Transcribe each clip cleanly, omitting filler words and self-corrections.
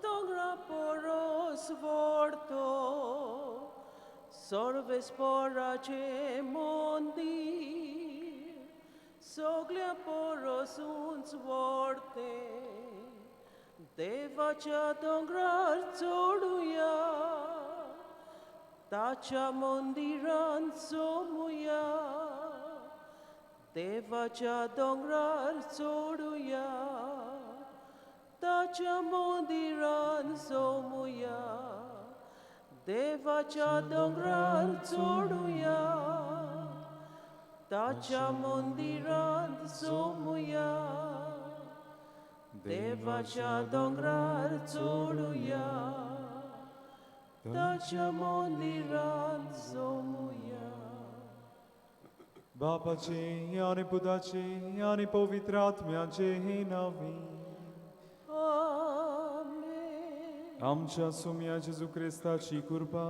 दोंगरा पोरोस व्हडतो सर्वेस्पराचें मंदीर सगल्या पोरोस उंच व्हडतें देवाच्या दोंगरार चडुया ताच्या मंदिरान सोमुया देवाच्या दोंगरार चडुया ताच्या मंदिरान सोमुया देवाच्या दोंगरार चडुया ताच्या मंदिरान सोमुया देवाच्या दोंगरार चडुया ताच्या मंदिरान सोमुया. बापाचे आनी पुताचे आनी पवित्र आत्म्याचे नांवी. आमेन. आमच्या सुम्या जेजू क्रिस्ताची कृपा,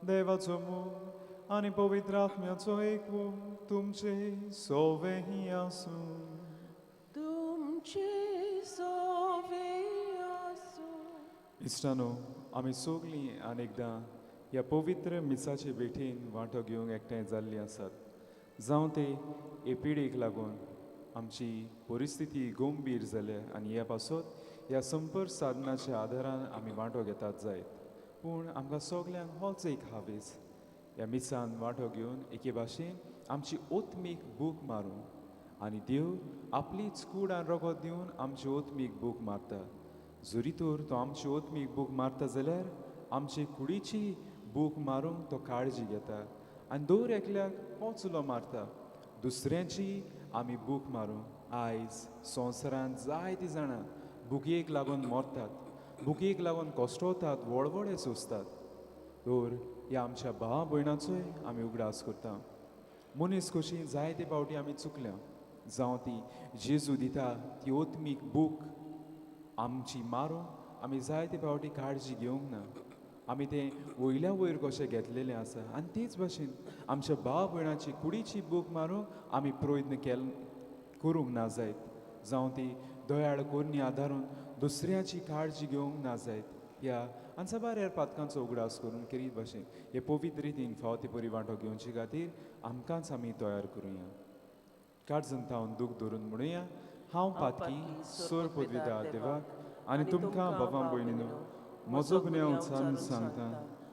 देवाचो मोग आनी पवित्र आत्म्याचो एकवो तुमचे सोवेही आसूं. तुमचे सोवे आसूं. इश्टानो, आमी सगलीं आनी एकदां ह्या पवित्र मिसाचे भेटेन वांटो घेवंक एकठांय जाल्लीं आसात. जावं ते हे पिडेक लागून आमची परिस्थिती गंभीर जाल्या आनी ह्या पासत ह्या संपर्क साधनाच्या आदारान आमी वांटो घेतात जायत, पूण आमकां सगल्यांक होच एक हावेस, ह्या मिसान वांटो घेवन एके भाशेन आमची ओतमीक बूक मारूं आनी देव आपलीच कूड आनी रोगत दिवन आमची ओतमीक बूक मारता. जरी तर तो आमची ओतमीक बूक मारता जाल्यार आमचे कुडीची बूक मारूंक तो काळजी घेता आनी दर एकल्याक होच उलो मारता, दुसऱ्यांची आमी बूक मारूं. आयज संवसारांत जायतीं जाणां बुकयेक लागून मरतात, बुकयेक लागून कश्टवतात, वळवळे सोंसतात. तर ह्या आमच्या भावा भयणाचोय आमी उगडास करता. मनीस कशी जायते फावटी आमी चुकल्या, जावं ती जेजू दिता ती ओतमीक बूक आमची मारूंक आमी जायते फावटी काळजी घेवंक ना. आमी तें वयल्या वयर कशें घेतलेलें आसा आनी तेच भाशेन आमच्या भाव भयणाची कुडीची बूक मारूंक आमी प्रयत्न केल करूंक ना जायत, जावं ती दयाळ कोरणी आदारून दुसऱ्याची काळजी घेवंक ना जायत. ह्या आनी साबार ह्या पातकांचो उगडास करून केरीत भाशेन हे पवित्र रितीन फावो ते परी वांटो घेवचे खातीर आमकांच आमी तयार करुया. काळजान थावन दूख धरून म्हणुया, हांव पातकी सोर पदवीदार देवाक आनी तुमकां बाबा भयणीनो म्हजो गुन्यांव उच्चारून सांगता,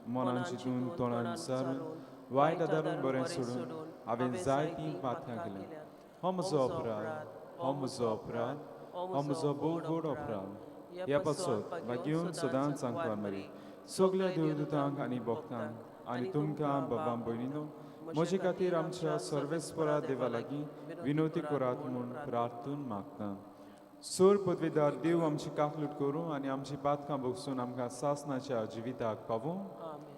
मनान चिंतून तोंडान उच्चारून वायट आदारून बरें सोडून हांवें जायतीं पातकां केल्यां. हो म्हजो अपराध, हो म्हजो अपराध, हो म्हजो भोव व्हड अपराध. ह्या पासत भाग्योन सदांच सांगता मरी सगल्या देवदूतांक आनी भक्तांक आनी तुमकां बाबा भयणीनो म्हजे खातीर आमच्या सर्वेस्परा देवा लागीं विनवती करात म्हूण प्रार्थून मागता. सोर पदवीदार देव आमची काकलूट करूं आनी आमची पातकां भोगसून आमकां सासनाच्या जिविताक पावूं. आमेन.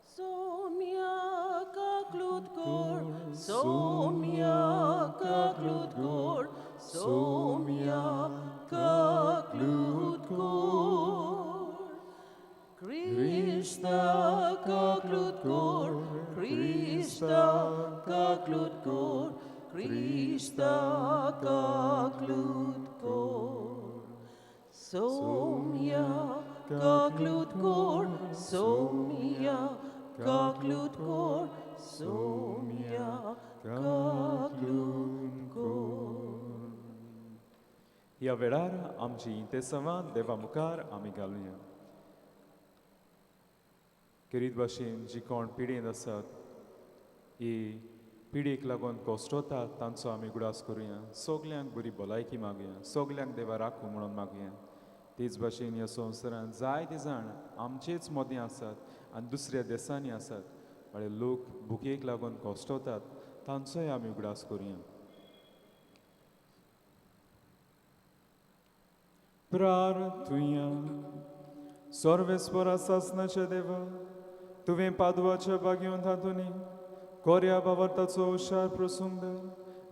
सोम्या काकलूट कोर, सोम्या काकलूट कोर, सोम्या काकलूट कोर. क्रिस्ता काकलूट कोर, क्रिस्ता काकलूट कोर, क्रिस्ता काकलूट कोर. सोम्या काकलूट कोर, सोम्या काकलूट कोर, सोम्या काकलूट कोर. ह्या वेळार आमची इंतेसांवां देवा मुखार आमी घालुया. केरीत भाशेन जी कोण पिडेंत आसात, ही पिडेक लागून कश्टवतात, तांचो आमी उगडास करुया. सगल्यांक बरी भलायकी मागुया, सगल्यांक देवा राखूं म्हणून मागुया. तेच भाशेन ह्या संवसारांत जायते जाण आमचेच मदीं आसात आनी दुसऱ्या देसांनी आसात, म्हळ्यार लोक भुकेक लागून कश्टवतात, तांचोय आमी उगडास करुया. प्रार्थुया. सर्वेस्परा सासनाच्या देवा, तुवें पादवाच्या बागेवन तातूंनी कोऱ्या बावर्ताचो हुशार प्रसुंद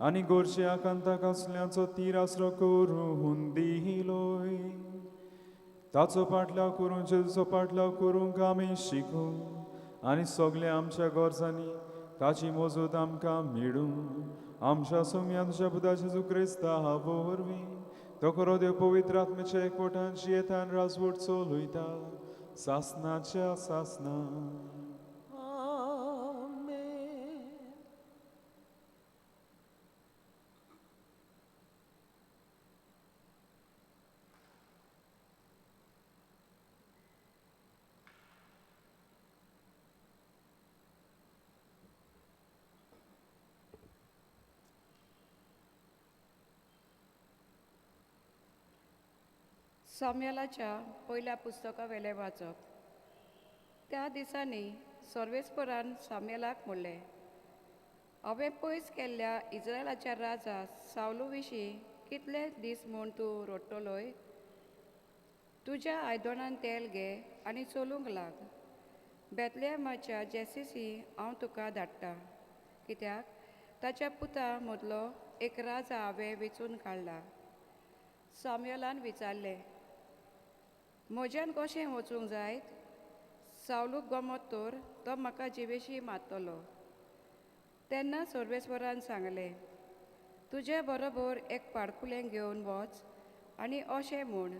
आनी गोरचे आकांताक आसल्याचो तीर आसरो करून दिलोय. ताचो पाटलाव करूंक, जेजूचो पाटलाव करूंक आमी शिकूं आनी सगल्या आमच्या गरजांनी ताची मजत आमकां मेळूं. आमच्या सोम्या तुज्या पुता जेजू क्रिस्ता वरवीं तो खरो देव पवित्र आत्म्याच्या एकवटान जियेतान राजवट चलयता सासनाच्या सासना. आमेन. सामुएलाच्या पयल्या पुस्तका वेलें वाचप. त्या दिसांनी सर्वेस्परान सामुएलाक म्हणलें, हांवें पयस केल्ल्या इज्रायलाच्या राजा सावलू विशीं कितले दीस म्हूण तूं रडटलोय? तुज्या आयदनान तेल घे आनी चलूंक लाग. बेतलेमाच्या जेसीसी हांव तुका धाडटा, कित्याक ताच्या पुता मदलो एक राजा हांवें वेंचून काडला. सामुएलान विचारलें, म्हज्यान कशें वचूंक जायत? सावलूक गमत तर तो म्हाका जिवेशी मारतलो. तेन्ना सर्वेस्वरान सांगलें, तुजे बरोबर एक पाडकुलें घेवन वच आनी अशें म्हूण,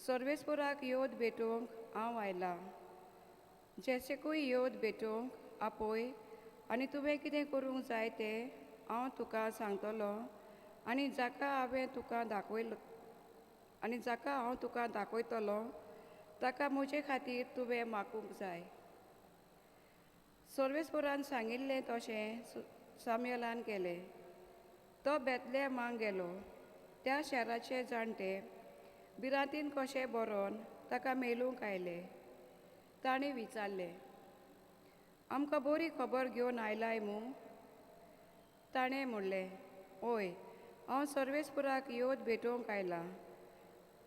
सर्वेस्वराक येवत भेटोवंक हांव आयलां. जेसेकूय येवत भेटोवंक आपय आनी तुवें कितें करूंक जाय तें हांव तुका सांगतलो आनी जाका हांवें तुका दाखयलो आनी जाका हांव तुका दाखयतलो ताका म्हजे खातीर तुवें मागूंक जाय. सर्वेस्परान सांगिल्लें तशें सामुएलान केलें. तो बेतलेमाक गेलो. त्या शाराचे जाणटे भिरांतीन कशें बरोवन ताका मेळूंक आयले. तांणी विचारलें, आमकां बरी खबर घेवन आयलाय मू? ताणें म्हणलें, हय, हांव सर्वेस्पराक येवत भेटोवंक आयलां.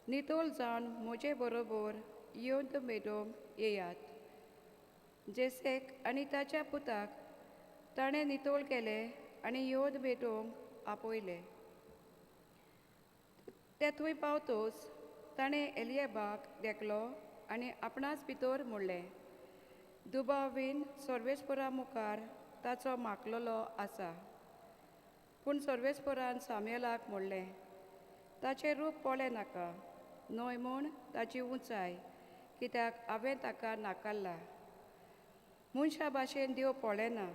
नितळ जावन म्हजे बरोबर येवन भेटोवंक येयात. जेसेक आनी ताच्या पुताक ताणें नितळ केले आनी येवन भेटोवंक आपयले. ते थंय पावतच ताणें एलियाबाक देखलो आनी आपणाच भितर म्हणलें, दुबावीन सर्वेस्परा मुखार ताचो माकलेलो आसा. पूण सर्वेस्परान सामुएलाक म्हणलें, ताचें रूप पळय नाका, न्हय म्हूण ताची उंचाय, कित्याक हांवें ताका नाकारला. मनशा भाशेन देव पळयना,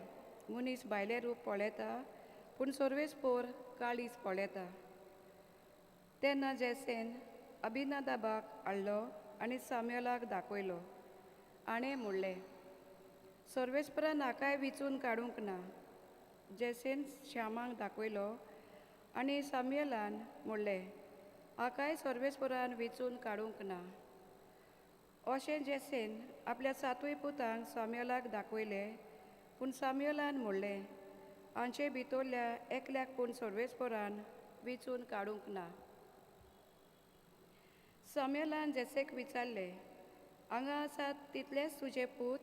मनीस भायलें रूप पळयता, पूण सर्वेस्पर काळीज पळयता. तेन्ना जेसेन अभिनादाबाक हाडलो आनी सामुएलाक दाखयलो. आनी म्हणलें, सर्वेस्परान हाकाय विचून काडूंक ना. जेसेन श्यामाक दाखयलो आनी सामुएलान म्हणलें, हाकाय सर्वेस्परान वेंचून काडूंक ना. अशें जेसेन आपल्या सातूय पुतांक सामुएलाक दाखयले. पूण सामुएलान म्हणलें, हांचे भितरल्या एकल्याक पूण सर्वेस्परान वेंचून काडूंक ना. सामुएलान जेसेक विचारलें, हांगा आसात तितलेच तुजे पूत?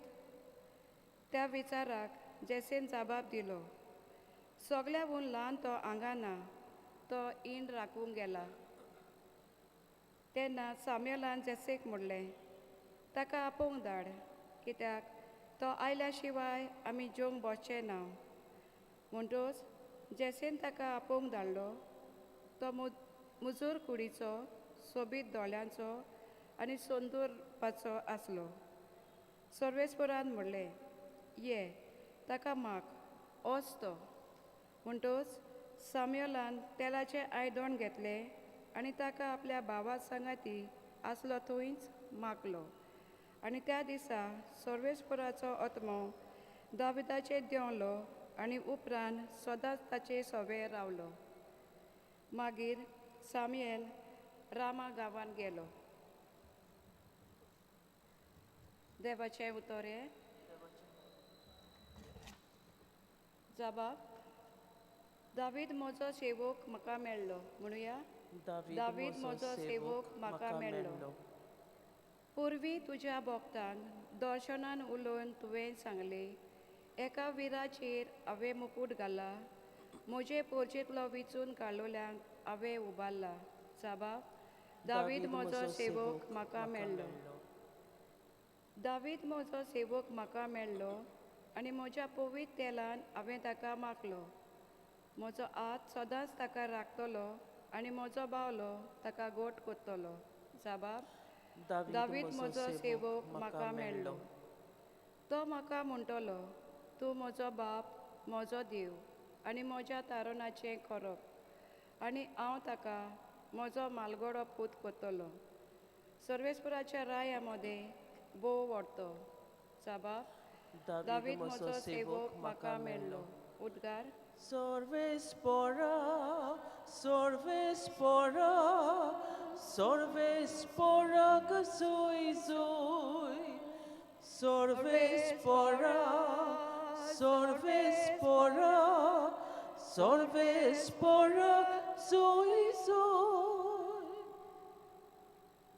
त्या विचाराक जेसेन जबाब दिलो, सगळ्याहून ल्हान तो हांगा ना, तो ईंड राखूंक गेला. तेन्ना सामुएलान जेसेक म्हणलें, ताका आपोवंक धाड, कित्याक तो आयल्या शिवाय आमी जेवंक बसचे ना. म्हणटच जेसेन ताका आपोवंक धाडलो. तो मुजूर कुडीचो, सोबीत दोळ्यांचो आनी सोंदुरपाचो आसलो. सर्वेस्परान म्हणलें, ये, ताका माग, ओच तो. म्हणटच सामुएलान तेलाचें आयदण घेतलें आनी ताका आपल्या भावा सांगाती आसलो थंयच मागलो. आनी त्या दिसा सर्वेस्पराचो आत्मो दाविदाचेर देंवलो आनी उपरांत सदांच ताचे सवे रावलो. मागीर सामुएल रामा गांवांत गेलो. देवाचें उतर हें. जबाब, दावीद म्हजो सेवक म्हाका मेळ्ळो. म्हणुया, दावीद म्हजो सेवक म्हाका मेळ्ळो. पूर्वी तुज्या भक्तांक दर्शनान उलोवन तुवें सांगलें, एका विराचेर हांवें मुकूट घाला, म्हजे पोरचेंतलो विचून काडलोल्यांक हांवें उबारला. जबाब, दावीद म्हजो सेवक म्हाका मेळ्ळो. दावीद म्हजो सेवक म्हाका मेळ्ळो आनी म्हज्या पवित्र तेलान हांवें ताका मागलो. म्हजो हात सदांच ताका राखतलो आनी म्हजो बावलो ताका गोट कोत्तलो. जाबाब दावीद म्हजो सेवक म्हाका मेळ्ळो. तो म्हाका म्हणटलो, तूं म्हजो बाप, म्हजो देव आनी म्हज्या तारणाचें खरप, आनी हांव ताका म्हजो मालगडो पूत कोत्तलो. सर्वेस्पराच्या राया मदें भोव व्हडतो. जाबाब दावीद म्हजो सेवक म्हाका मेळ्ळो. उद्गार Sorvespora, sorvespora, sorvespora kazoi zoi. Sorvespora, sorvespora, sorvespora zoi zoi.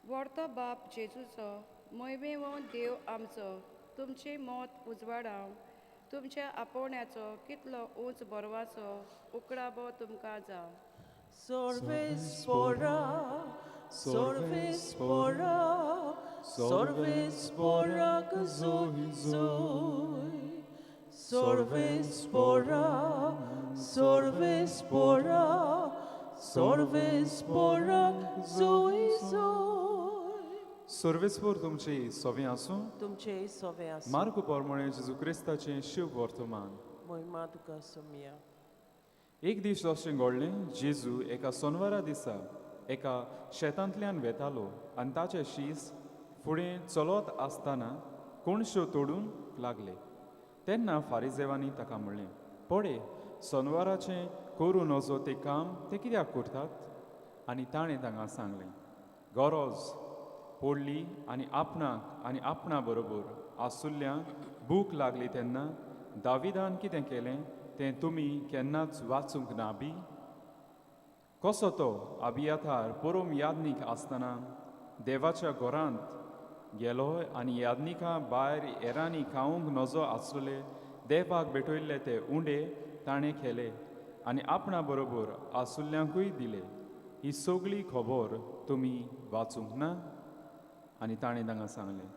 व्हडतो बाप जेजूचो मोयमेवो देव आमचो तुमचें मत उजवाडाव तुमच्या आपोवण्याचो कितलो उंच बरवाचो उकडाबो तुमकां जावं. Sorvespora, sorvespora, sorvespora kazoi zoi. Sorvespora, sorvespora, sorvespora zoi zoi. सर्वेस्पोर तुमचे सोवे आसूं. तुमचे सोवे आसूं. मार्कू पोरमोळे जेजू क्रिस्ताचें शिव वर्तमान. मोहिमा तुका सोमिया. एक दीस अशें घडलें, जेजू एका सोनवारा दिसा एका शेतांतल्यान वेतालो आनी ताचे शीस फुडें चलत आसतना कोणश्यो तोडूंक लागले. तेन्ना फारिजेवांनी ताका म्हणलें, पळय सोनवाराचें करूं नजो तें काम ते कित्याक करतात? आनी ताणें तांकां सांगलें, गरज पडली आनी आपणाक आनी आपणा बरोबर आसुल्ल्यांक भूक लागली तेन्ना दाविदान कितें केलें तें तुमी केन्नाच वाचूंक ना बी? कसो तो अबियाथार पोरोम यादनीक आसतना देवाच्या घरांत गेलो आनी यादनिका भायर हेरांनी खावंक नजो आसलेले देवाक भेटयल्ले ते उंडे ताणें केले आनी आपणा बरोबर आसुल्ल्यांकूय दिले. ही सगळी खबर तुमी वाचूंक ना? आनी ताणें तांकां सांगलें,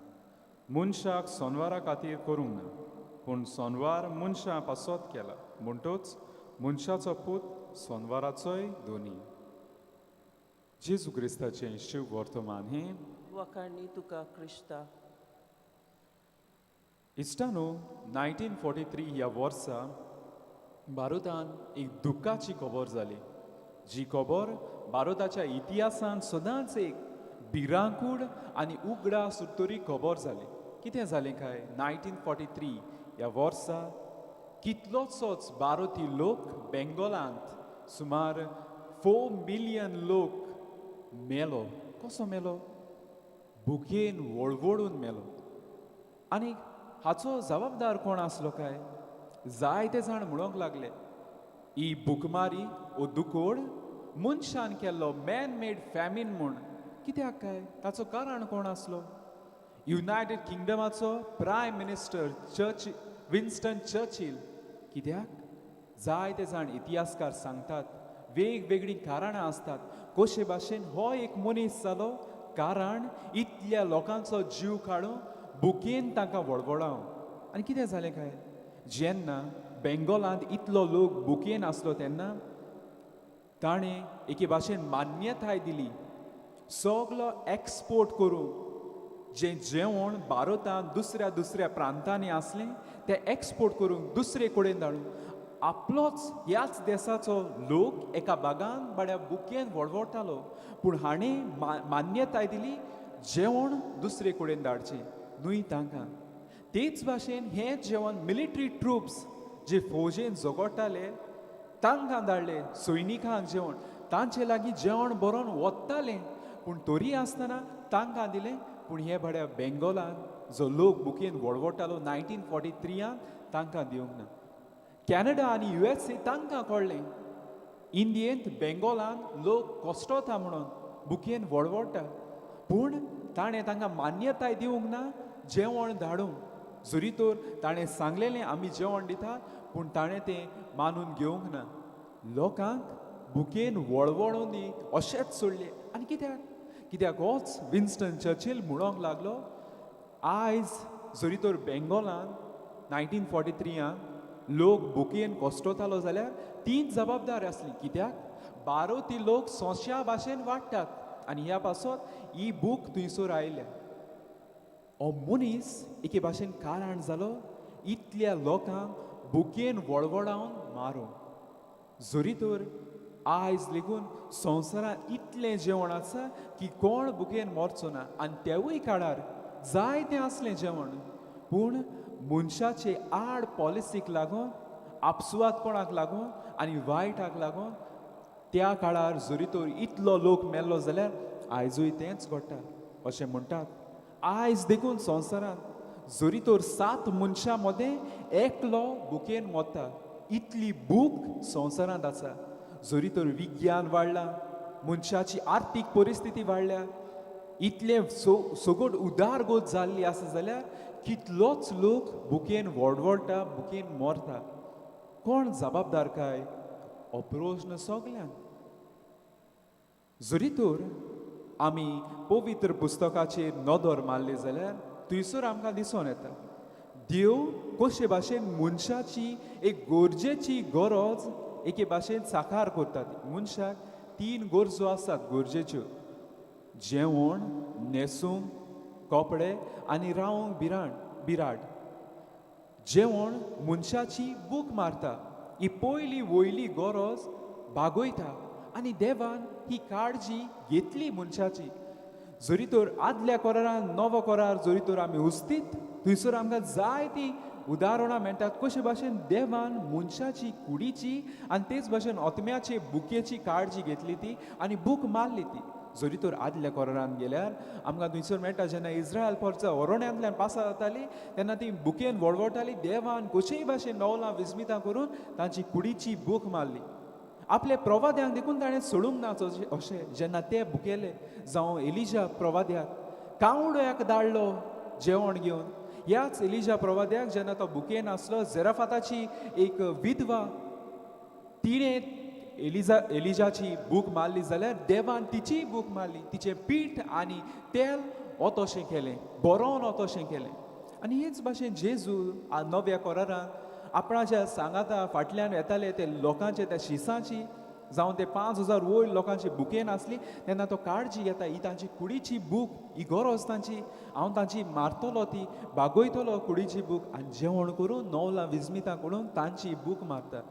मनशाक सोनवारा खातीर करूंक ना, पूण सोनवार मनशां पासत केला, म्हणटच मनशाचो पूत सोनवाराचोय दोनी. जेजू क्रिस्ताचें शिव वर्तमान हें. वखाणी तुका क्रिस्ता. इश्टानो, 1943 ह्या वर्सा भारतान एक दुख्खाची खबर जाली, जी खबर भारताच्या इतिहासान सदांच एक भिरांकूळ आनी उगडास उरतरी खबर जाली. कितें जालें काय, 1943 ह्या वर्सा कितलोसोच भारतीय लोक बेंगोलांत सुमार 4 मिलियन लोक मेलो. कसो मेलो? भुकेन वळवळून मेलो. आनी हाचो जबाबदार कोण आसलो काय? जायते जाण म्हणूंक लागले, ही भुकमारी ओ दुकोड मनशान केल्लो मॅन मेड फॅमीन म्हूण. कित्याक काय? ताचो कारण कोण आसलो? युनायटेड किंगडमाचो प्रायम मिनिस्टर विन्स्टन चर्चिल. कित्याक? जायते जाण इतिहासकार सांगतात वेगवेगळीं कारणां आसतात. कशे भाशेन हो एक मनीस जालो कारण इतल्या लोकांचो जीव काडून भुकेन तांकां वळवळाव. आनी कितें जालें काय, जेन्ना बेंगोलांत इतलो लोक भुकेन आसलो तेन्ना ताणें एके भाशेन मान्यताय दिली सगलो एक्सपोर्ट करूंक. जें जेवण भारतांत दुसऱ्या दुसऱ्या प्रांतांनी आसलें तें एक्सपोर्ट करूंक दुसरे कडेन धाडूंक. आपलोच ह्याच देसाचो लोक एका बागान बड्या बुकेन वळवळटालो, पूण हाणें मान्यताय दिली जेवण दुसरे कडेन धाडचें न्हय तांकां. तेच भाशेन हें जेवण मिलिटरी ट्रुप्स जे फौजेन झगडटाले तांकां धाडले, सैनिकांक जेवण. तांचे लागीं जेवण बरोवन वतालें, पूण तरी आसतना तांकां दिलें. पूण हे बड्या बेंगोलान जो लोक बुकेन वळवळटालो 1943 तांकां दिवंक ना. कॅनडा आनी USA तांकां कळ्ळें इंडियेंत बेंगोलान लोक कश्टोता म्हणून बुकेन वळवळटा, पूण ताणें तांकां मान्यताय दिवंक ना जेवण धाडूंक. जरी तर ताणें सांगलेलें आमी जेवण दितात, पूण ताणें तें मानून घेवंक ना. लोकांक बुकेन वळवळून दी अशेंच सोडलें. आनी कित्याक? कित्याक होच विन्स्टन चर्चिल म्हणूंक लागलो, आयज जरी तर बेंगोलान 1943 लोक बुकेन कश्टोतालो जाल्यार तीच जबाबदार आसली. कित्याक? बारोती लोक सोंश्या भाशेन वाडटात आनी ह्या पासत ही बूक थंयसर आयल्या. हो मनीस एके भाशेन कारण जालो इतल्या लोकांक बुकेन वळवळावन मारूंक. जरी तर आयज लेगून संवसारांत इतलें जेवण आसा की कोण बुकेन मरचो ना आनी तेवूय काळार जायतें आसलें जेवण, पूण मनशाचे आड पॉलिसीक लागून, आपसुवातपणाक लागून आनी वायटाक लागून त्या काळार जरी तर इतलो लोक मेल्लो जाल्यार आयजूय तेंच घडटा अशें म्हणटात. आयज देखून संवसारांत जरी तर 7 मनशां मदें एकलो बुकेन मरता, इतली भूक संवसारांत आसा. जरी तर विज्ञान वाडलां, मनशाची आर्थीक परिस्थिती वाडल्या, इतलें सगट उदारगत जाल्ली आसा जाल्यार कितलोच लोक बुकेन वडवडटा, बुकेन मरता. कोण जबाबदार काय हो प्रस्न सगल्यांक. जरी तर आमी पवित्र पुस्तकाचेर नदर मारली जाल्यार थंयसर आमकां दिसून येता देव कशे भाशेन मनशाची एक गरजेची गरज एके भाशेन साकार करतात. मनशाक 3 गरजो आसात गरजेच्यो, जेवण, न्हेसूंक कपडे आनी रावंक बिराड. जेवण मनशाची भूक मारता, ही पयली वयली गरज भागयता आनी देवान ही काळजी घेतली मनशाची. जरी तर आदल्या करारान नवो करार जरी तर आमी उस्तीत थंयसर आमकां जायतीं उदाहरणां मेळटात कशे भाशेन देवान मनशाची कुडीची आनी तेच भाशेन आत्म्याचे बुकेची काळजी घेतली ती आनी भूक मारली ती. जरी तर आदल्या करारान गेल्यार आमकां थंयसर मेळटा जेन्ना इस्रायल परचा अरण्यांतल्यान पासार जाताली तेन्ना ती बुकेन वळवळटाली, देवान कशेय भाशेन नवलां विस्मितां करून तांची कुडीची भूक मारली. आपल्या प्रवाद्यांक देखून ताणें सोडूंक ना अशें जेन्ना ते भुकेले, जावं एलिजा प्रवाद्याक कावड्याक धाडलो जेवण घेवन. ह्याच एलिजा प्रवाद्याक जेन्ना तो भुकेन आसलो, जेराफाताची एक विधवा तिणें एलिजाची भूक मारली जाल्यार देवान तिचीय भूक मारली, तिचें पीठ आनी तेल ओतोशें केलें, बरोवन ओतोशें केलें. आनी हेच भाशेन जेजू नव्या करारान आपणाच्या सांगाता फाटल्यान येताले ते लोकांचे त्या शिसांची, जावं ते 5000 वयर लोकांची बुकेन आसली तेन्ना तो काळजी घेता, ही तांची कुडीची भूक, ही गरज तांची, हांव तांची मारतलो, ती भागयतलो कुडीची भूक. आनी जेवण करून नवलां विस्मितां करून तांची भूक मारता.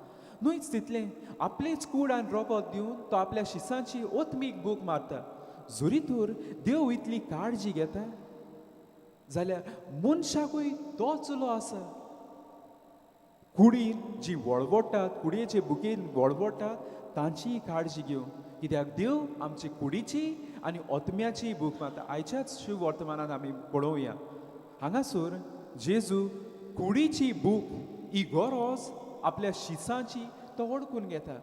न्हयच तितलें, आपलेच कूड आनी रोगत दिवन तो आपल्या शिसांची ओतमीक भूक मारता. जरी तर देव इतली काळजी घेता जाल्यार मनशाकूय तोच उलो आसा. कुडीन जी वळवळटात, कुडयेचे बुकेन वळवळटात तांचीय काळजी घेवं, कित्याक देव आमची कुडीची आनी आत्म्याची भूक मारता. आयच्याच शिव वर्तमानांत आमी पळोवया हांगासर जेजू कुडीची भूक ही गरज आपल्या शिसांची तो वळखून घेता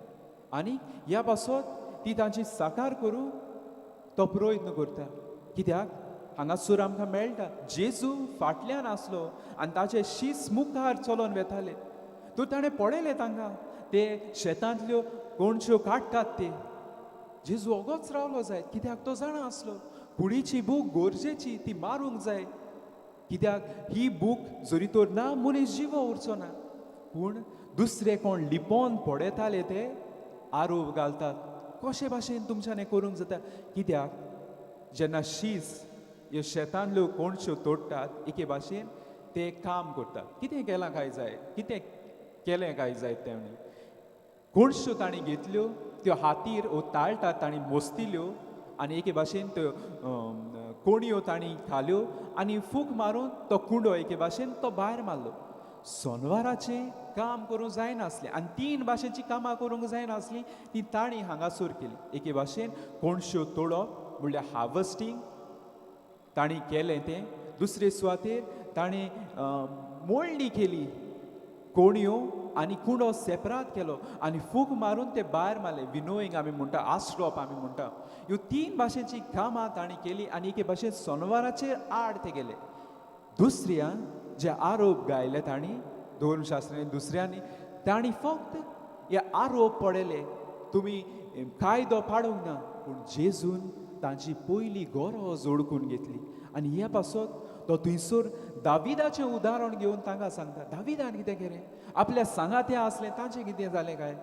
आनी ह्या पासत ती तांची साकार करूं तो प्रयत्न करता. कित्याक हांगासर आमकां मेळटा जेजू फाटल्यान आसलो आनी ताचे शीस मुखार चलोन वेताले. तर ताणें पळयलें तांकां ते शेतांतल्यो कोणश्यो काडटात ते. जेजू ओगोच रावलो जायत, कित्याक तो जाणा आसलो कुडीची भूक गरजेची, ती मारूंक जाय, कित्याक ही भूक जरी तर ना मनीस जिवो उरचो ना. पूण दुसरे कोण लिपोन पळयताले ते आरोप घालतात, कशे भाशेन तुमच्यान हें करूंक जाता. कित्याक जेन्ना शीस ह्यो शेतांतल्यो कोणश्यो तोडटात एके भाशेन ते काम करतात, कितें केलां काय जाय, कितें केलें काय जाय तेणी कोणश्यो तांणी घेतल्यो त्यो हातीर ओ ताळटात तांणी मोस्तिल्यो आनी एके भाशेन त्यो कोणयो तांणी खाल्यो आनी फूक मारून तो कुंडो एके भाशेन तो भायर मारलो. सोनवाराचें काम करूंक जायनासलें आनी 3 भाशेचीं कामां करूंक जायनासलीं ती तांणी हांगासर केली. एके भाशेन कोणश्यो तोडप म्हणल्यार हार्वस्टींग तांणी केलें तें, दुसरे सुवातेर ताणें मोडणी केली कोणयो आनी कुंडो सेपरात केलो आनी फूक मारून ते भायर मारले. विनोईंग आमी म्हणटा, आसरोप आमी म्हणटा. ह्यो 3 भाशेचीं कामां तांणी केली आनी एके भाशेन सोनवाराचेर आड ते गेले. दुसऱ्या जे आरोप गायले तांणी धर्मशास्त्रांनी दुसऱ्यांनी, तांणी फक्त हे आरोप पडयले, तुमी कायदो पाडूंक ना. पूण जेजून तांची पयली गरज ओळखून घेतली आनी ह्या पासत तो थंयसर दाविदाचें उदाहरण घेवन तांकां सांगता, दाविदान कितें केलें, आपल्या सांगात्या आसलें तांचें कितें जालें काय.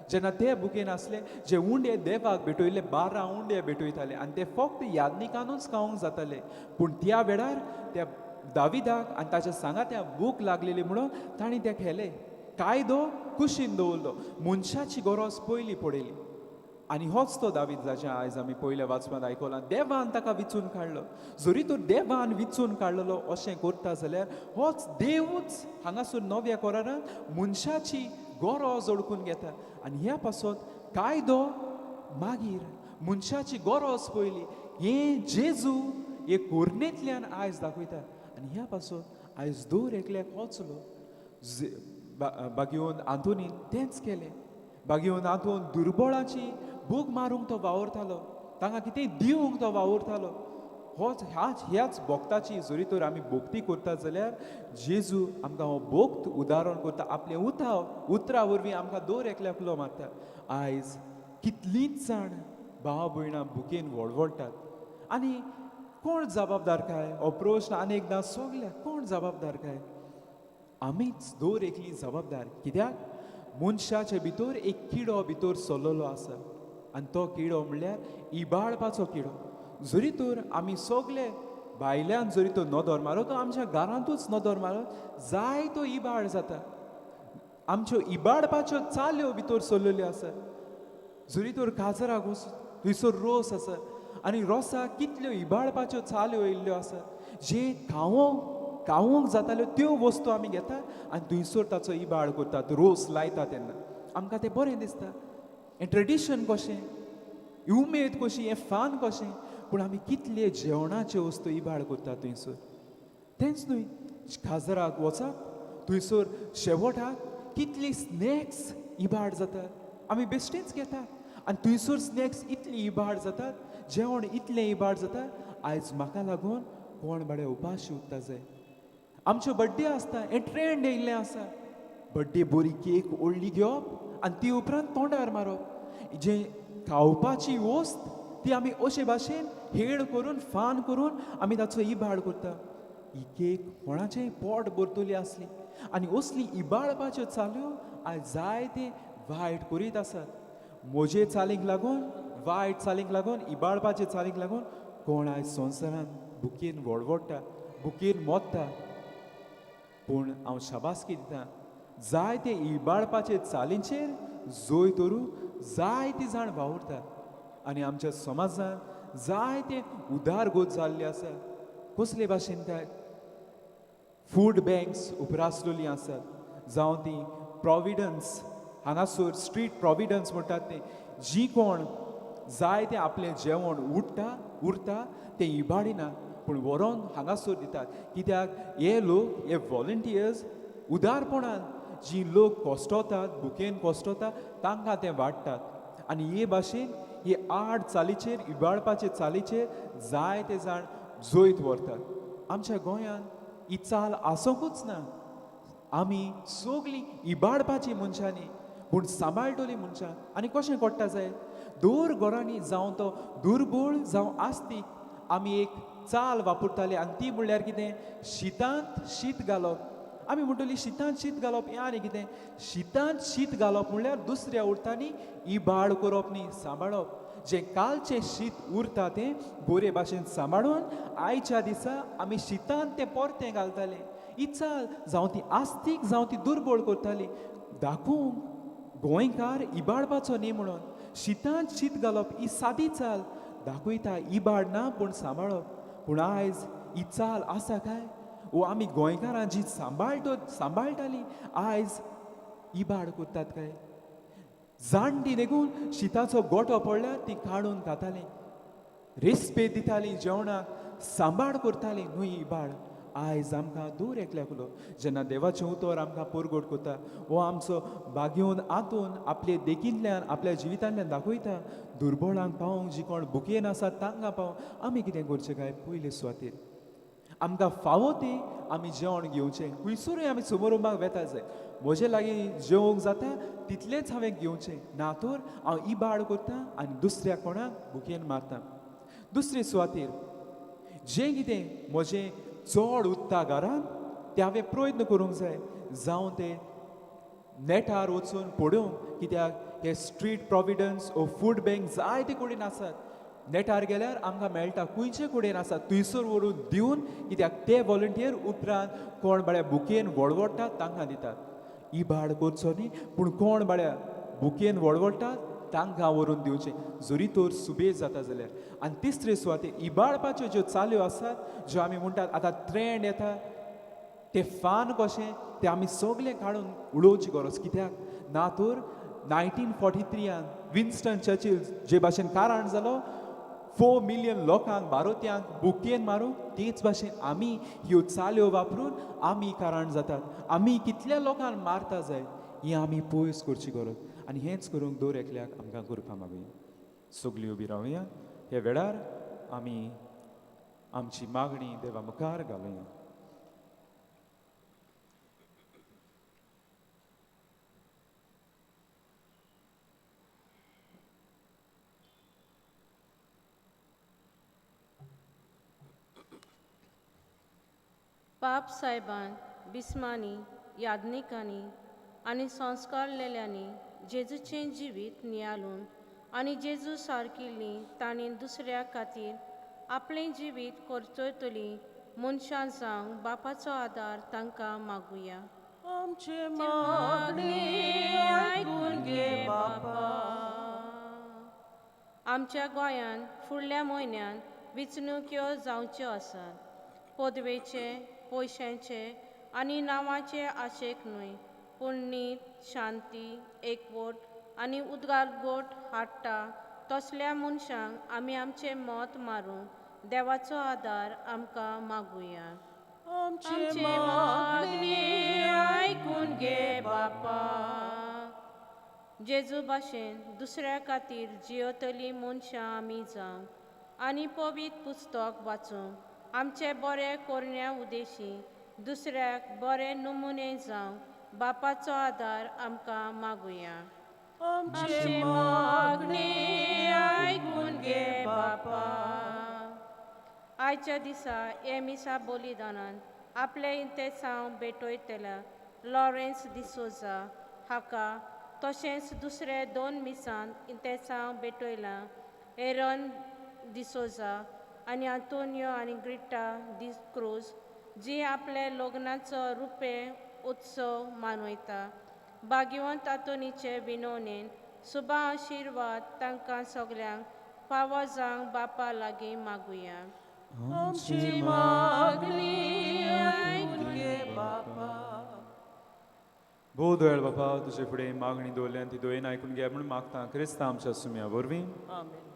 जेन्ना ते भुकेन आसले जे उंडे देवाक भेटयल्ले 12 उंडे भेटयताले आनी ते फक्त यादनिकानूच खावंक जाताले. पूण त्या वेळार त्या दाविदाक आनी ताच्या सांगात्या भूक लागलेली म्हणून तांणी ते खेले. कायदो कुशीन दवरलो, मनशाची गरज पयली पडयली. आनी होच तो दावीद जाचें आयज आमी पयल्या वाचपांत आयकलां, देवान ताका विचून काडलो. जरी तर देवान विचून काडलेलो अशें करता जाल्यार होच देवूच हांगासर नव्या करारान मनशाची गरज ओळखून घेता आनी ह्या पासत कायदो मागीर मनशाची गरज पयली हें जेजू हे कोरणेंतल्यान आयज दाखयता. आनी ह्या पासत आयज दर एकल्याक वचलो बागेवन आंतोनीन तेंच केलें. बागेवन आंतोन दुर्बळाची भूक मारूंक तो वावुरतालो, तांकां कितें दिवंक तो वावुरतालो. होच ह्याच ह्याच भक्ताची जरी तर आमी भक्ती करता जाल्यार जेजू आमकां हो भक्त उदाहरण करता, आपलें उतरां वरवीं आमकां दर एकल्याक उलो मारता. आयज कितलींच जाण भाव भयणां भुकेन वळवळटात आनी कोण जबाबदार काय हो प्रश्न आनी एकदां सगल्याक, कोण जबाबदार काय? आमीच दर एकली जबाबदार. कित्याक मनशाचे भितर एक किडो भितर सरलेलो आसा आनी तो किडो म्हणल्यार इबाडपाचो किडो. जरी तर आमी सगले भायल्यान जरी तो नदर मारत, तो आमच्या घरांतूच नदर मारत जाय तो इबाड जाता. आमच्यो इबाडपाच्यो चाल्यो भितर सरलेल्यो आसा. जरी तर काजराक वच थंयसर रोस आसा आनी रोसाक कितल्यो इबाडपाच्यो चाल्यो येयल्ल्यो आसा, जे खावंक जाताल्यो त्यो वस्तू आमी घेता आनी थंयसर ताचो इबाड करतात, रोस लायता तेन्ना आमकां तें बरें दिसता. हें ट्रेडिशन कशें, ही उमेद कशी, हें फान कशें, पूण आमी कितले जेवणाच्यो वस्तू इबाड करतात थंयसर. तेंच न्हय, काजराक वचात थंयसर शेवटाक कितली स्नॅक्स इबाड जातात, आमी बेश्टेच घेतात आनी थंयसर स्नॅक्स इतली इबाड जातात, जेवण इतलें इबाड जाता. आयज म्हाका लागून कोण बाडे उपाशी उरता जाय. आमच्यो बड्डे आसता, हें ट्रेंड येयल्लें आसा. बड्डे बरी केक व्हडली घेवप आनी ती उपरांत तोंडार मारप. जें खावपाची वस्त ती आमी अशे भाशेन हेळ करून फान करून आमी ताचो इबाड करता. ही केक कोणाचें पोट भरतली आसली आनी असली इबाडपाच्यो चाल्यो आयज जायते वायट करीत आसात. म्हजे चालीक लागून, वायट चालीक लागून, इबाडपाचे चालीक लागून कोण आयज संवसारांत भुकेन वळवळटा, भुकेन मोत्ता. पूण हांव शाबासकी दितां जायते इबाडपाचे चालींचेर जंय धरून जायते जाण वावुरतात आनी आमच्या समाजांत जायते उदारगत जाल्ले आसा. कसले भाशेन काय फूड बँक्स उपरासलेलीं आसात, जावं ती प्रोविडन्स हांगासर स्ट्रीट प्रोविडन्स म्हणटात तें, जी कोण जायते आपलें जेवण उरता तें इबाडिना पूण व्हरोन हांगासर दितात. कित्याक हे लोक, हे वॉलंटियर्स उदारपणान जी लोक कोश्टोतात, भुकेन कोश्टोतात तांकां ते वाडटात. आनी हे भाशेन हे आड चालीचेर, इबाडपाचे चालीचेर जायते जाण जैत व्हरतात. आमच्या गोंयांत ही चाल आसोंकूच ना. आमी सगळीं इबाडपाची मनशांनी पूण सांबाळटली मनशां. आनी कशें कोट्टा जाय दर घरांनी, जावं तो दुर्बळ जावं आस्तीक, आमी एक चाल वापरताले आनी ती म्हणल्यार कितें, शितांत शीत घालप. आमी म्हणटली शितांत शीत घालप हें आनी कितें, शितांत शीत घालप म्हणल्यार दुसऱ्या उरतांनी इबाड करप न्ही, सांबाळप. जें कालचें शीत उरता तें बरे भाशेन सांबाळून आयच्या दिसा आमी शितांत तें परतें घालताले. ही चाल जावं ती आस्तीक जावं ती दुर्बळ करताली, दाखोवंक गोंयकार इबाडपाचो न्ही म्हणून शितांत शीत घालप ही सादी चाल दाखयता इबाड ना पूण सांबाळप. पूण आयज ही चाल आसा काय? वो आमी गोंयकारां जी सांबाळटाली आयज इबाड करतात काय? जाणटी देखून शिताचो गोटो पडल्यार ती काडून खाताली, रेस्पेद दिताली जेवणाक, सांबाळ करताली न्हय इबाड. आयज आमकां दूर एकल्याक उलो जेन्ना देवाचें उतर आमकां परगट करता, हो आमचो बागेवन आंतून आपले देखींतल्यान आपल्या जिवितांतल्यान दाखयता दुर्बळांक पावोवंक, जी कोण भुकेन आसात तांकां पावोवंक आमी कितें करचें काय? पयले सुवातेर आमकां फावो ती आमी जेवण घेवचें. खंयसरूय आमी समारंभाक वेता जाय, म्हजे लागीं जेवंक जाता तितलेंच हांवें घेवचें, ना तर हांव इबाड करता आनी दुसऱ्या कोणाक भुकेन मारता. दुसरे सुवातेर जें कितें म्हजें चड उत्ता घरांत तें हांवें प्रयत्न करूंक जाय, जावं तें नेटार वचून पडोवंक, कित्याक हे स्ट्रीट प्रोविडन्स ओ फूड बँक जायते कडेन आसात. नेटार गेल्यार आमकां मेळटा खंयचे कडेन आसा थंयसर व्हरून दिवन, कित्याक ते वॉलंटियर उपरांत कोण बाळ्या बुकेन वळवळटात तांकां दितात. इबाड करचो न्ही, पूण कोण बाळ्या बुकेन वळवळटात तांकां व्हरून दिवचें, जरी तर सुबेज जाता जाल्यार. आनी तिसरे सुवातेर इबाडपाच्यो ज्यो चाल्यो आसात, ज्यो आमी म्हणटात आतां ट्रेंड येता, ते फान कशें ते आमी सगळे काडून उडोवची गरज. कित्याक ना तर 1943 विन्स्टन चर्चिल जे भाशेन कारण जालो 4 मिलियन लोकांक भारतीयांक बुकेन मारूंक, तेच भाशेन आमी ह्यो चाल्यो वापरून आमी कारण जातात. आमी कितल्या लोकांक मारता जाय, हें आमी पयस करची गरज. आनी हेंच करूंक दर एकल्याक आमकां करपा मागुया. सगळीं उबी रावया. ह्या वेळार आमी आमची मागणी देवा मुखार घालुया. पाप साहेबान बिस्मानी याज्ञिकांनी आनी संस्कारलेल्यांनी जेजूचें जिवीत नियाळून आनी जेजू सारकिल्ली तांणी दुसऱ्या खातीर आपलें जिवीत करचोतली मनशां जावंक बापाचो आदार तांकां मागुया. आमचे मागणी आयकून घे बापा. आमच्या गोंयांत फुडल्या म्हयन्यांत वेंचणुक्यो जावच्यो आसात. पदवेचे, पयशांचे आनी नांवाचे आशेक न्हय, पूण नीत, शांती, एकवट आनी उदरगत हाडटा तसल्या मनशांक आमी आमचें मत मारूंक देवाचो आदार आमकां मागुया. आमचे मागणी आयकून घे बापा. जेजू भाशेन दुसऱ्या खातीर जियेतली मनशां आमी जावंक आनी पवित्र पुस्तक वाचूंक आमचे बरे करण्या उद्देशी दुसऱ्याक बरे नमुने जावंक बापाचो आदार आमकां मागुया. आमचे मागणी आयकून घे बापा. आयच्या दिसा हे मिसा बलिदानान आपले इंतेसांव भेटयतल्या लॉरेन्स डिसोजा हाका, तशेंच दुसरे 2 मिसान इंतेसांव भेटयलां एरन डिसोजा आनी आंतोनियो आनी ग्रिटा डिक्रूज, जी आपले लग्नाचो रुपे उत्सव मनयता. भाग्यवंत आंतोनीचे विनवणेन सुबा आशिर्वाद तांकां सगल्यांक फावो जावंक बापा लागीं मागुया. आमची मागणी आयकून घे बापा. भोव दयाळ बापा, तुजे फुडें मागणी दवरल्या ती दयेन आयकून घे म्हूण मागता क्रिस्ता आमच्या सुम्या वरवीं. आमेन.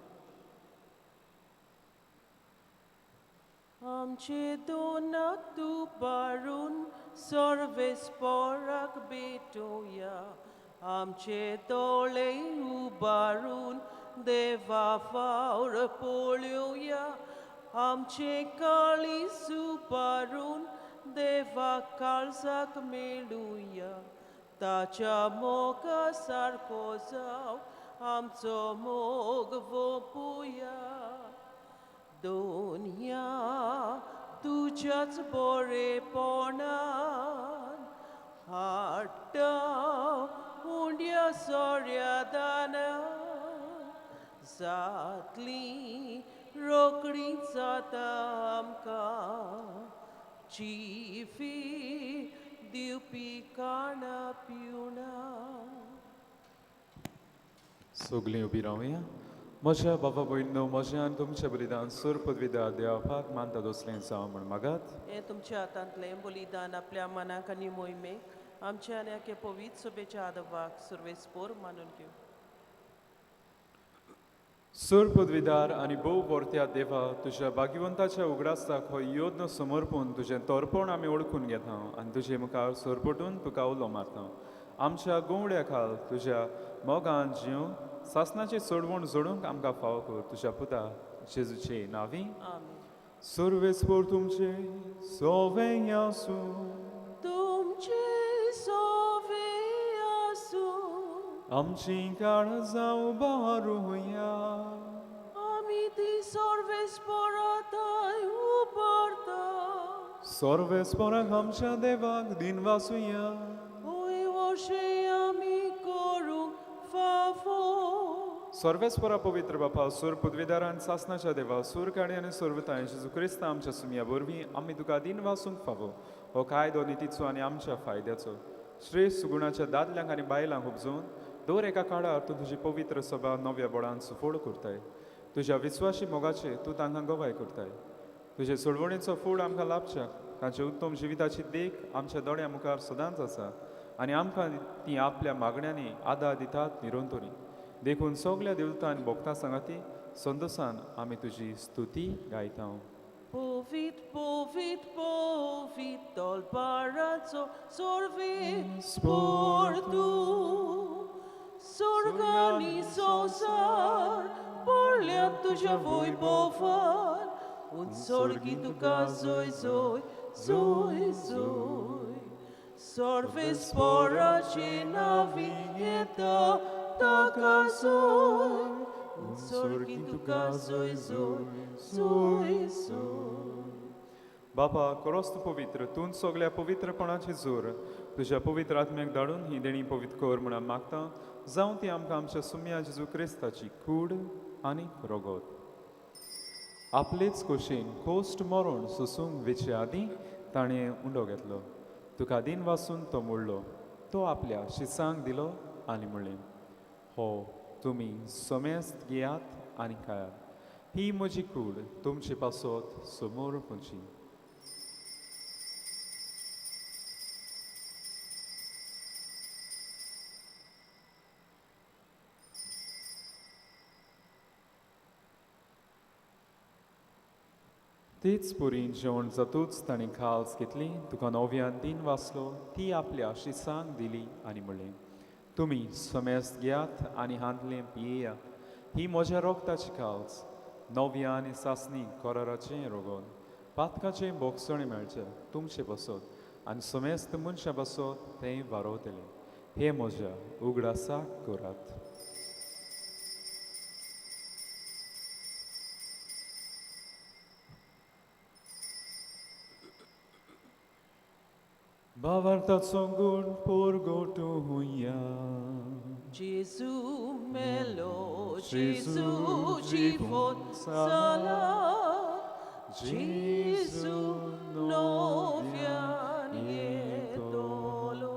आमचे दोनाक उबारून सर्वेस्पोराक भेटोया. आमचे दोळे उबारून देवा फावर पळोवया. आमचे काळीज उबारून देवा काळजाक मेळुया. ताच्या मोगा सारको जाव आमचो मोग वोपुया. दोनया तुज्याच बरेपणान हाडटा उंड्या सोऱ्या दानान जातली रोखडी जाता आमकां चिफी दिवपी काणा पिवणा. सगळीं उबी रावया. म्हज्या बाबा भयणो, म्हज्या आनी तुमचें बलिदान सोर पदवीदार देवापाक मानता दोसलें जावं म्हूण मागात. हें तुमच्या हातांतलें बलिदान आपल्या मनाक आनी मोहिमेक आमच्या आनी आख्या पवित्र सभेच्या आदवाक सुरवेस्पोर मानून घेवं. सोर पदवीदार आनी भोव वर्त्या देवा, तुज्या भाग्यवंताच्या उगडासाक हो योद्न समर्पून तुजें तोरपण आमी ओळखून घेता आनी तुजे मुखार सोरपटून तुका उलो मारता. आमच्या गोंवड्या खाल तुज्या मोगान जिवंक सासनाची सोडवण जोडूंक आमकां फावो कर, तुज्या पुता जेजूचे नांवी. आमेन. सर्वेस्पोर तुमचे सोवें आसूं. तुमचे सोवें आसूं. आमची काळजां उबारुया. आमी ती सर्वेस्पोराताय उबारता. सर्वेस्पोराक आमच्या देवाक दिनवासुया. ओय वशें आमी करूंक फावो. सर्वेस्परा पवित्र बापा, सूर पदवीदारान सासनाच्या देवा, सूर काणी आनी सर्वताय जेजू क्रिस्ता आमच्या सुमया वरवीं आमी तुका दिन वासूंक फावो हो कायदो नितीचो आनी आमच्या फायद्याचो श्रेश्ठ सुगुणाच्या दादल्यांक आनी बायलांक उपजोवन दर एका काळार तूं तुजी पवित्र सभा नव्या बळान सुफोड करताय. तुज्या विस्वाशी मोगाचे तूं तांकां गवाय करताय. तुजे सोडवणेचो फूड आमकां लाभच्याक तांचे उत्तम जिविताची देख आमच्या दोळ्या मुखार सदांच आसा आनी आमकां ती आपल्या मागण्यांनी आदार दितात निरंतरी. देखून सगल्या देवता आनी भोगता सांगाती संतोसान आमी तुजी स्तुती गायता. Povit, povit, povit, tolparazzo, sorvi, sportu, sorgani sosar, porlia tuja voi bofar, un sorgi tu zoi zoi, zoi zoi, sorve sporace navieta, taka zoi, un sorgi tu zoi zoi, zoi zoi. बापा करोस तूं पवित्र, तूं सगल्या पवित्रपणाची जोर तुज्या पवित्र आत्म्याक धाडून ही देणी पवित्र कर म्हणून मागता, जावं ती आमकां आमच्या सुम्या जेजू क्रिस्ताची कूड आनी रगत. आपलेच खोशेन कोश्ट मरण सोसूंक वेचे आदीं ताणें उंडो घेतलो, तुका दिन वासून तो मोडलो, तो आपल्या शिसांक दिलो आनी म्हणलें, हो तुमी समेस्त घेयात आनी खायात, ही म्हजी कूड तुमचे पासत समोर पुची. तीच पुरी जेवण जातूच ताणें खाल्स घेतली, तुका नव्यान दिन वाचलो, ती आपल्या शिसांक दिली आनी म्हणलें, तुमी समेस्त घेयात आनी हांतलें पियेयात, ही म्हज्या रोगताची खाल्स, नव्या आनी सासणी कराराचें रोगोन पातकाचें बोगसणें मेळचें तुमचें बसत आनी समेस्त मनशां बसत तें वारोवतलें. हे म्हज्या उगडासाक करात. भावार्थाचो गुण परगटुया. Gesù melo, Gesù jivon sala, Gesù novian yetolo.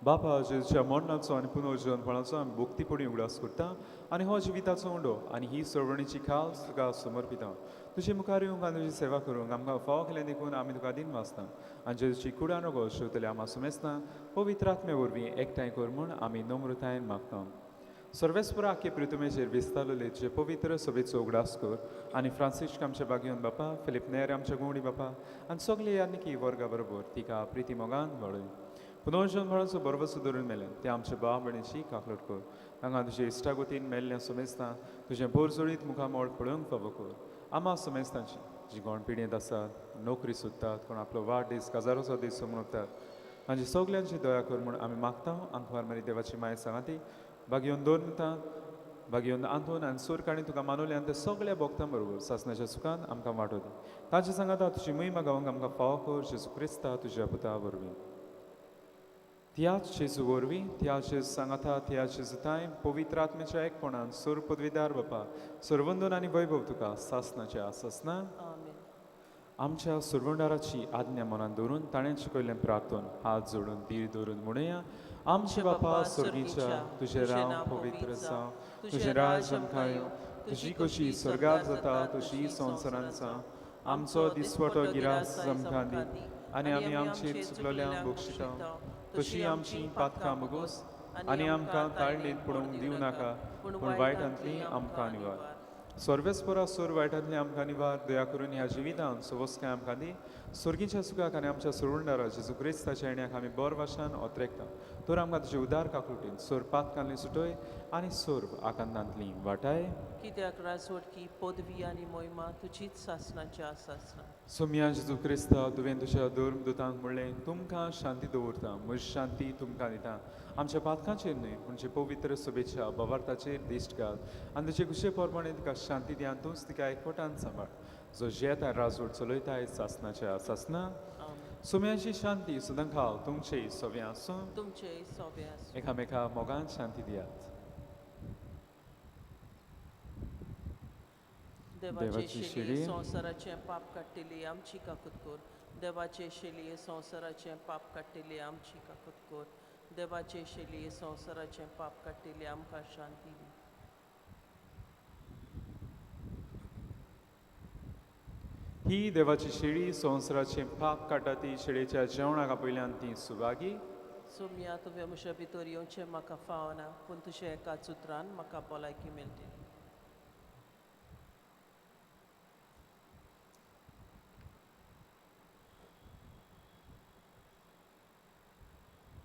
बापा जेजूच्या मरणाचो आनी पुनर्जीवनपणाचो आमी भक्तीपणी उगडास करता आनी हो जिविताचो उंडो आनी ही सरवणीची खास तुका समर्पिता. तुजे मुखार येवंक आनी तुजी सेवा करूंक आमकां फावो केलें देखून आमी तुका दिन वाचता आनी जेजूची कुडान रोगो शेवतले आमा सुमेस्ता पवित्र आत्मे वरवीं एकठांय कर म्हूण आमी नम्रतायेन मागता. सर्वेस्परा आखे प्रितुमेचेर विस्तारलेले तुजे पवित्र सभेचो उगडास कर आनी फ्रांसिस्क आमच्या बागयोन बापा, फिलीप नेर आमच्या गुंवडी बापा आनी सगळे यानिकी वर्गा बरोबर तिका प्रिती मोगान वाडय. पुनर्जन भळाचो बरवसो धरून मेलें ते आमच्या भाव भयणीची काकलट कर, तांकां तुजे इश्टागोतीन मेल्लें समेस्तां तुजें बोरजोळीत मुखामळ पळोवंक फावो कर. आमा समेस्तांची जी कोण पिडयेंत आसात, नोकरी सोदतात, कोण आपलो वाडदीस काजाराचो दीस मनोवतात, तांची सगल्यांची दया कर म्हूण आमी मागता. आंकवार मारी देवाची माय सांगाती बागयोन दोन बागयोन आंतोन आनी सूरकाणी तुका मानवले आनी ते सगल्या भोगतां बरोबर सासणाच्या सुखान आमकां वांटो दी. तांचे सांगाता तुजी महिमा गावंक आमकां फावो कर जेजू क्रिस्ता तुज्या पुता वरवीं. त्याच जेजू वरवीं, त्याच जेजू सांगाता, त्याच जेजू पवित्र आत्म्याच्या एकपणान सोर पदवीदार बापा, सर्वंदन आनी वैभव तुका सासणाच्या सासना. आमच्या सुरवंडाराची आज्ञा मनान दवरून ताणें शिकयल्लें प्रार्थन हात जोडून धीर धरून म्हणुया. आमचे बापा स्वर्गीच्या, तुजें नांव पवित्र जावं, तुजें राज आमकां येवं, तुजी खोशी स्वर्गार जाता तशी संवसारांत जावं. आमचो दिसवटो गिरास आमकां दी आनी आमी आमची चुकलेल्यांक बक्षिता तशी आमची पातकां बगोस आनी आमकां ताळणीत पडूंक दिवं नाका, पूण वायटांतली आमकां निवार. सर्वेस्परा सोर वायटांतली आमकां निवार. दया करून ह्या जिवितान सवस्काय आमकां दी. स्वर्गीच्या सुखाक आनी आमच्या सोडणारा जेजू क्रिस्ताच्या येण्याक आमी बर वाशान ओतरेकता. तर आमकां तुजे उदार काकुळटीन सोर पातकांतली सुटय आनी सोर्व आकांतांतली वाटाय. कित्याक राजवटकी पदवी आनी मोहिमा तुजीच सासणाच्या सासना. सोम्या जेजू क्रिस्ता, तुवें तुज्या धर्मदुतांक म्हणलें, तुमकां शांती दवरता, म्हजी शांती तुमकां दिता. आमच्या पातकांचेर न्हय म्हणजे पवित्र सभेच्या बवार्थाचेर दिश्ट घाल आनी तुजे खुशे प्रमाणे तुका शांती दी आनी तूंच तिका एकवटान सांबाळ, जो जेता राजवट चलयताय सासनाच्या सासना. सोम्याची शांती सदां खाल तुमचे सोवे आसूं, तुमचे सोवे आसूं. एकामेका मोगान शांती दियात. देवाचे शेली संवसाराचें पाप काडटली आमची काकूत कर. देवाचे शेली संवसाराचें पाप काडटली आमची काकूत कर. देवाचे शेली संवसाराचें पाप काडटली आमकां शांती दी. ही देवाची शेळी संवसाराचें पाप काडटा ती शेळेच्या जेवणाक आपयल्यान ती सुभागी. सोम्या तुवें म्हज्या भितर येवचें म्हाका फावना, पूण तुज्या एकाच उतरान म्हाका भलायकी मेळटली.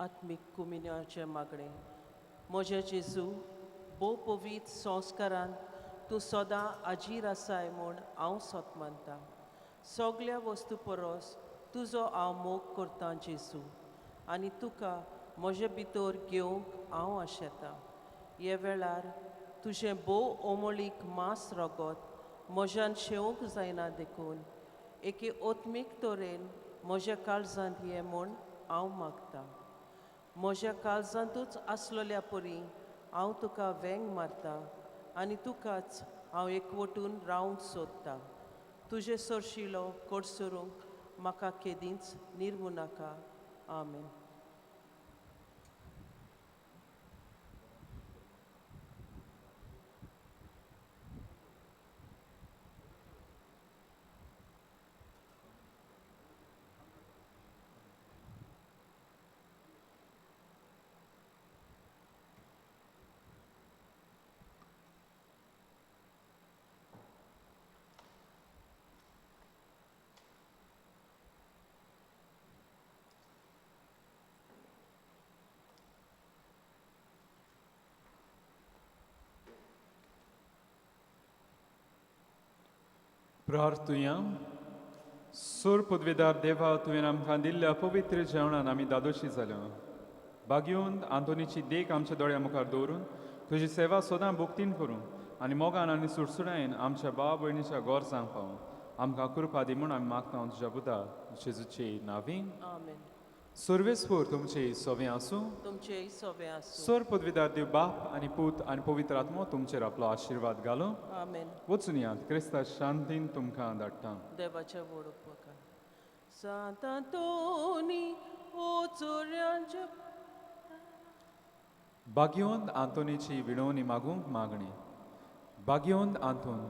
आत्मीक कुमिन्याचें मागणें. म्हज्या जेजू, भोव पवित्र संस्कारान तूं सदां आजीर आसाय म्हूण हांव सोत मानता. सगल्या वस्तू परस तुजो हांव मोग करतां जेजू, आनी तुका म्हजे भितर घेवंक हांव आशेतां. हे वेळार तुजें भोव ओमोळीक मांस रगत म्हज्यान शेवंक जायना, देखून एके ओत्मीक तरेन म्हज्या काळजांत ये म्हूण हांव मागतां. म्हज्या काळजांतूच आसलेल्या परी हांव तुका वेंग मारता आनी तुकाच हांव एकवटून रावंक सोदतां. तुजें सरशिलो कडसरूंक म्हाका केदींच निर्मू नाका. आमेन. प्रार्थुया. सोर पदवेदार देवा, तुवें आमकां दिल्ल्या पवित्र जेवणान आमी दादोशी जाल्या. बागयोन आंतोनीची देख आमच्या दोळ्या मुखार दवरून तुजी सेवा सदां भक्तीन करूं आनी मोगान आनी सुडसुडायेन आमच्या भाव भयणीच्या गरजांक पावूं. आमकां कृपा दी म्हूण आमी मागता तुज्या पुता जेजूचे नांवीन. आमेन. सर्वेस्पोर तुमचे सोवें आसूं. तुमचेय सोवें आसूं. सोर पदवीदार देव बाप आनी पूत आनी पवित्र आत्मो तुमचेर आपलो आशिर्वाद घालूं. आमेन. वचून यात, क्रिस्ता शांतीन तुमकां धाडटा. देवाच्या व्हड उपकार. सांत आंतोनी ओ चोरयांच्या. बागयोन आंतोनीची विणवणी मागूंक मागणी. बागयोन आंतोन,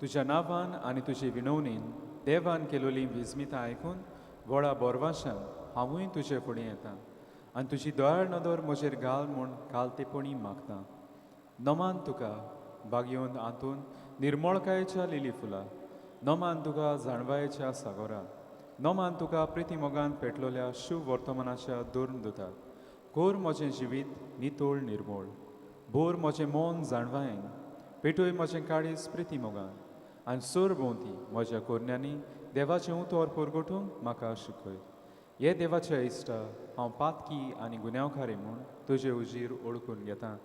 तुज्या नांवान आनी तुजे विणवणीन देवान केलोली विस्मितां आयकून व्हडा बोरवाशान हांवूय तुजे फुडें येता आनी तुजी दयाळ नदर म्हजेर घाल म्हूण कालतेपणी मागता. नमान तुका बागयोन आंतोन निर्मळकायेच्या लिली फुलां, नमान तुका जाणवायेच्या सागोरा, नमान तुका प्रितीमोगान पेटलोल्या शिव वर्तमानाच्या दोन दुता. कोर म्हजें जिवीत नितोळ निर्मोळ, बोर म्हजें मन जाणवायेन, पेटोय म्हजें काळीज प्रितीमोगान आनी सोर भोंवती म्हज्या कोरण्यांनी देवाचें उतर परगटूंक म्हाका शिकय. हे देवाच्या इश्टा, हांव पातकी आनी गुन्यांवकारी म्हूण तुजे उजीर ओळखून घेता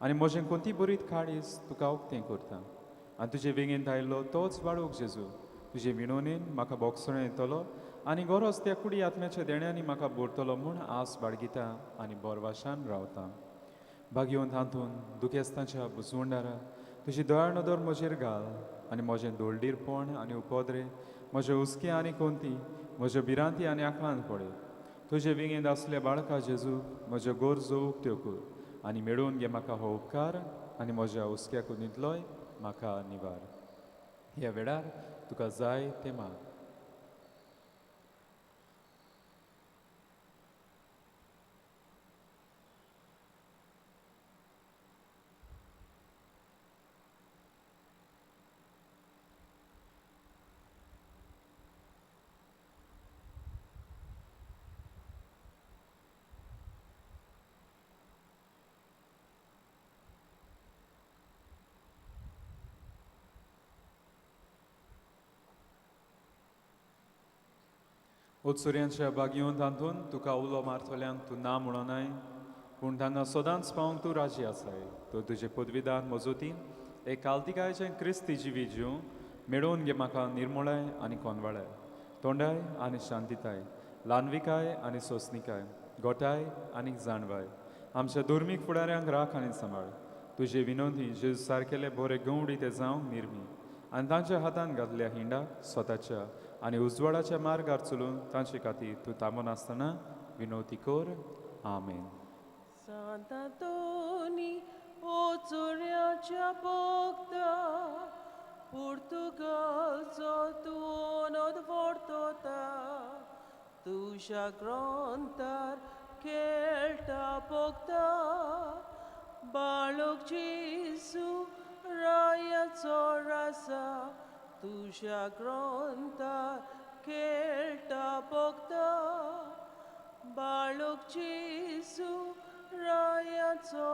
आनी म्हजें कोणती बरीत काळीज तुका उक्तें करता. आनी तुजे वेंगेंत आयिल्लो तोच वाडोवंक जेजू, तुजे विणवणेन म्हाका बोगसणो येतलो आनी गरज त्या कुडी आत्म्याच्या देण्यांनी म्हाका भरतलो म्हूण आस बाळगिता आनी बोरवाशान रावता. भागयोन तातूंत दुखेस्तांच्या बुजवंडारा तुजी दयाळ नदर म्हजेर घाल आनी म्हजें दोळडीरपण आनी उपद्रे, म्हजें हुस्के आनी कोंती, म्हज्यो भिरांती आनी आकलान पळय. तुजे वेंगेंत आसल्या बाळका जेजू, म्हज्यो गरजो उक्त्यो कर आनी मेळोवन घे म्हाका हो उपकार आनी म्हज्या हुस्क्या कुदींतलोय म्हाका निवार. ह्या वेळार तुका जाय तें माग. उत्सुर्यांच्या बागयोन तातूंत तुका उलो मारतल्यांक तूं ना म्हणोनाय, पूण तांकां सदांच पावंक तूं राजी आसाय. तर तुजे पदवीदार मजोतीन एक कालतिकायचें क्रिस्ती जिवीत जीव मेळोवन घे म्हाका निर्मोळाय आनी कोनवाळाय, तोंडाय आनी शांतिताय, ल्हानविकाय आनी सोंसणिकाय, गोठाय आनी जाणवाय. आमच्या धर्मीक फुडाऱ्यांक राख आनी सांबाळ. तुजे विनोदी जेजू सारकेले बरे गवडी ते जावंक निर्मी आनी तांच्या हातान घातल्या हिंडाक स्वताच्या आनी उजवाडाच्या मार्गार चलून तांचे खातीर तूं थांबनासतना विनवती कर. आमेन. सांतांतोनी ओ चोऱ्याच्या भोगता पुर्तुगालचो तूं नोद फोडतोता तुज्या ग्रंथार खेळटा भोगता बाळक जेजू रायाचो रासा तुज्या ग्रंथार खेळटा भोगता बाळक जेजू रायाचो